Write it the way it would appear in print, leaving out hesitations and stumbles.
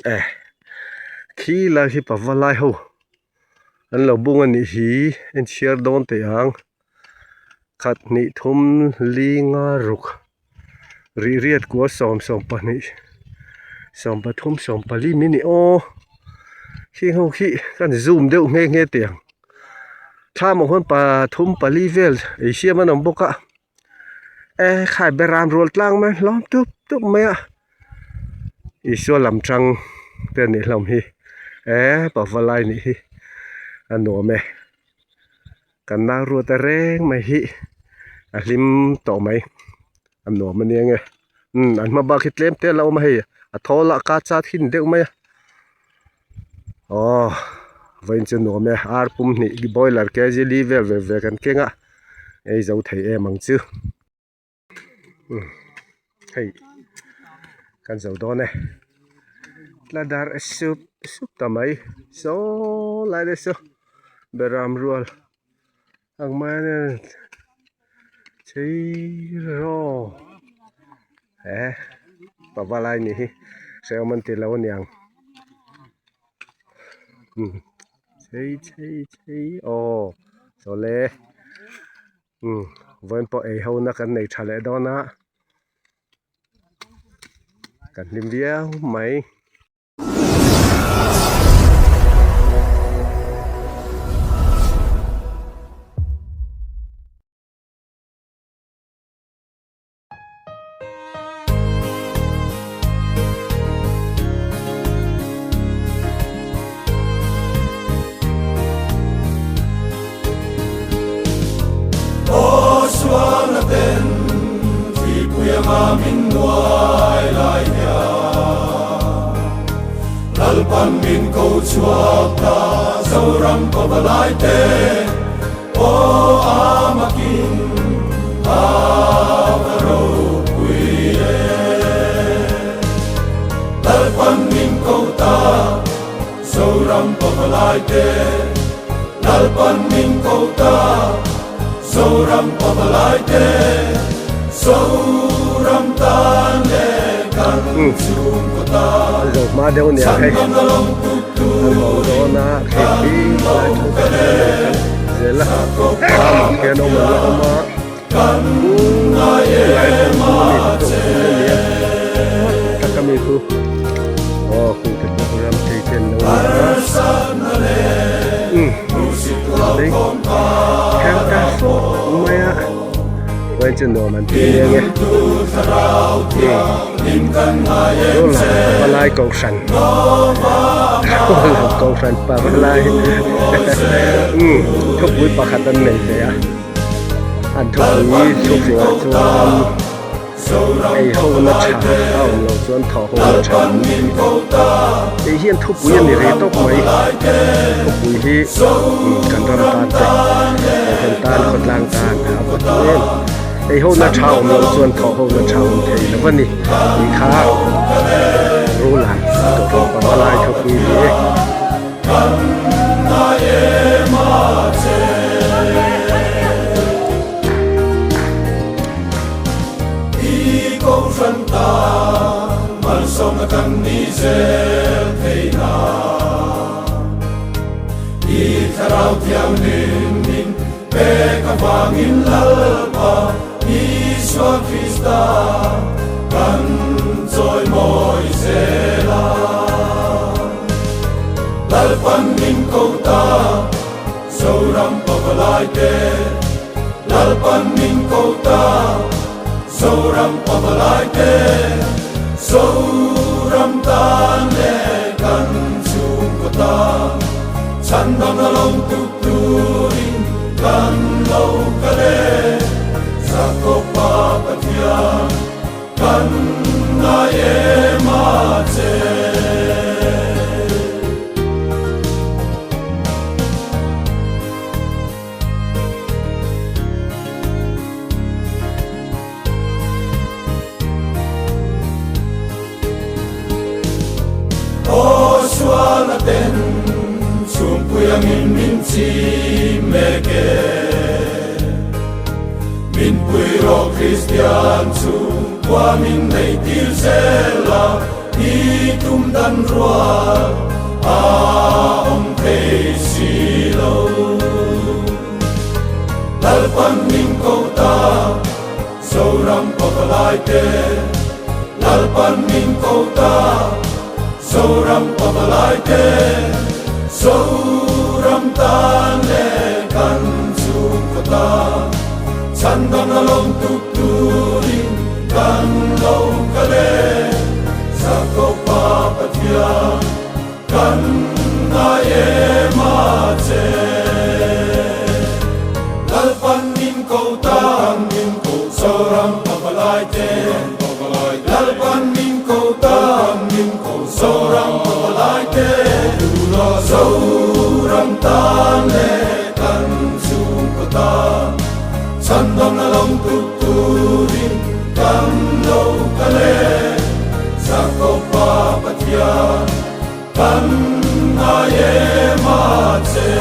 E khi lai hi pavalai ho an lo bung a nih hi en chhiar dawn teh ang khat hnih thum li nga ruk rih riat kua sawm sawm pahnih sawm pathum sawm pali mai ni aw heng ho khi ka han zoom deuh nghe nghe teh ang thlam ah khuan pathum pali vel ei siam an awm bawk a e khai beram rual tlang mai hlawm tup tup mai a Isua lam tang te a nih hlawm hi e pavalai nih hi a nuam e. Kan nau ruat a reng mai hi a hlim tawh mai a nuam a nia nge umm an hma bak hi tlem te a la awm a hei a thawl ah ka chat hin deuh mai a aw vawiin chu nuam e ar pum hnih boiler kg li vel ve ve kan keng a ei zo thei em ang chu. Hei kan zo dawn e tla dar sup sup ta mai saw lai te saw beram rual ang mai a nia chei raw he pavalai nih hi hrehawm an ti lo aniang chei chei chei aw sawle. Umm vawiin pawh ei ho na kan nei tha leh dawn a kan hlim viau mai. Lalpan min ko chhuak ta Zoram pavalai te Aw amakin a va ropui e Lalpan min ko ta Zoram pavalai te Lalpan min ko ta Zoram pavalai te Zoram tan leh kan chhungkaw tan Zo hma deuh nia hei an bo dawn a hei khi lai thu te hian an kal zel a khian awm an la awm a lai thu a mi chu tawng a nia tak a mi khu aw khu te pawh ram chei te an lo ni a um hei kher ta fawk mai a vawiin chu nuam an ti nia nge Palai kohhran kohhran palai umm thupui pakhat an nei ve a an thupui thupui ah chuan ei ho na tha a awm loh chuan thawh ho na tha an ti hei hian thupui a ni rei tawp mai thupui hi kan ram tan te kohhran tan khawtlang tan a va hlu em. Ei ho na tha awm loh chuan thawh ho na tha awm thei lo a ni tih kha Rulan tawh panga lai thupui ni e. Pek avangin Lalpa Isua Krista kan chawimawi zel a. Lalpan min ko ta Zoram pavalai te, Lalpan min ko ta Zoram pavalai te, Zoram tan leh kan chhungkaw tan chhandamna lawm tuk turin kan lo kal e. Jakoba Pathian kan ngai em a che. Aw sual a ten chhungpui angin min chim mek e. Min pui rawh Kristian chhungkua min nei tir zel a. I tum dan rual a awm thei si lo. Lalpan min ko ta Zoram pavalai te Lalpan min ko ta Zoram pavalai te Zoram tan leh kan chhungkaw tan Chhandamna lawm tuk turin kan lo kal e Jakoba Pathian kan ngai em a che. Lalpan min ko ta min ko Zoram pavalai te Lalpan min ko ta min ko Zoram pavalai te Zoram tan leh kan chhungkaw tan Chhandamna lawm tuk turin kan lo kal e Jakoba Pathian kan ngai em a che.